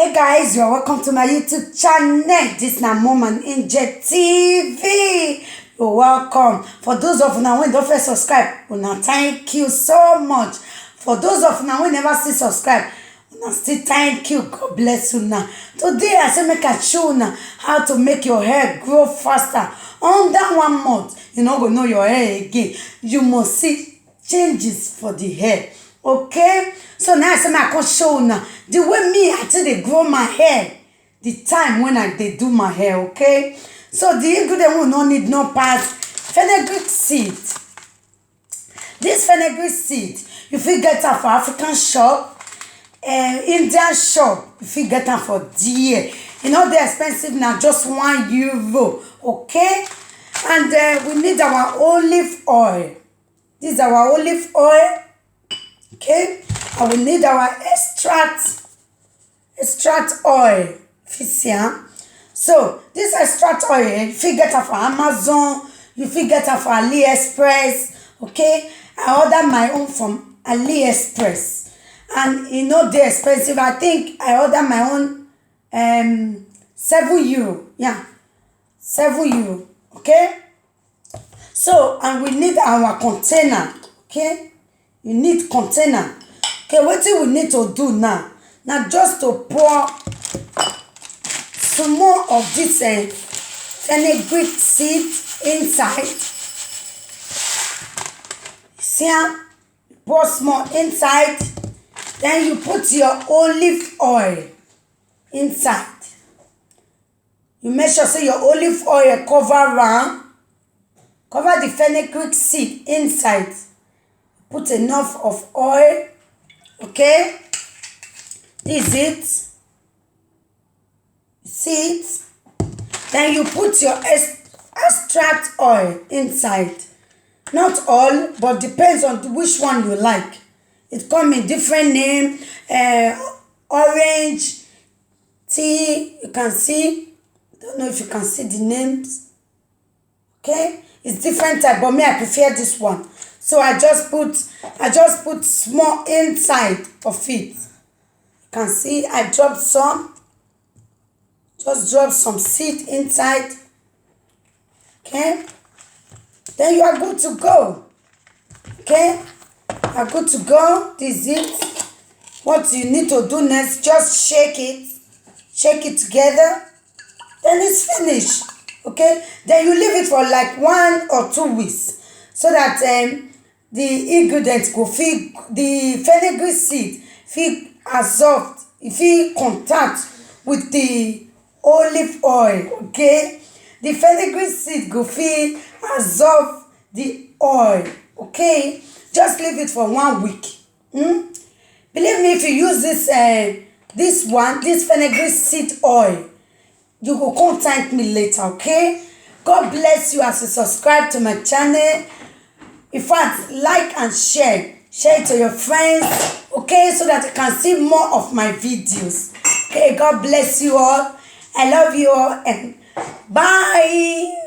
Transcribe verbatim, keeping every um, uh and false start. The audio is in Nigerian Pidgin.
Hey guys, you're welcome to my YouTube channel. This na Mom and Angel T V. You're welcome. For those of una wey don first subscribe, una thank you so much. For those of una wey never still subscribe, una still thank you. God bless una. Today I say make I show una how to make your hair grow faster. Under one month, you no go know your hair again. You must see changes for the hair. Okay, so now I say make I come show una the way me I take dey grow my hair, the time when I dey do my hair. Okay, so the ingredient we no need no pass fenugreek seed. This fenugreek seed, you fit get am for African shop, uh, Indian shop, you fit get am for there. E no dey expensive, na just one euro. Okay, and uh, we need our olive oil. This is our olive oil. Okay, and we need our extract extract oil. If you see am, so this extract oil, eh, you fit get am for Amazon, you fit get am for AliExpress. Okay, I order my own from AliExpress, and e no dey expensive. I think I order my own um seven euro. Yeah, seven euro. Okay, so and we need our container. Okay, you need container. Okay, wetin we need to do now na just to pour small of this uh, fenugreek seed inside. See am, pour small inside, then you put your olive oil inside. You make sure say your olive oil cover am, cover the fenugreek seed inside. Put enough of oil. Okay, this is it. See it. Then you put your ex- extract oil inside. Not all, but depends on which one you like. It come in different name. Uh, orange, tea. You can see. Don't know if you can see the names. Okay, it's different type, but me I prefer this one. So I just put I just put small inside of it. You can see I drop some. Just drop some seed inside. Okay, then you are good to go. Okay, you are good to go. This is it. What you need to do next, just shake it, shake it together, then it's finished. Okay, then you leave it for like one or two weeks so that um, the ingredients go fit, the fenugreek seed fit absorb, e fit contact with the olive oil. Okay, the fenugreek seed go fit absorb the oil. Okay, just leave it for one week. Hmm? Believe me, if you use this uh, this one, this fenugreek seed oil, you go come thank me later. Okay, God bless you as you subscribe to my channel. In fact, like and share, share it to your friends. Okay, so that you can see more of my videos. Okay, God bless you all. I love you all and bye.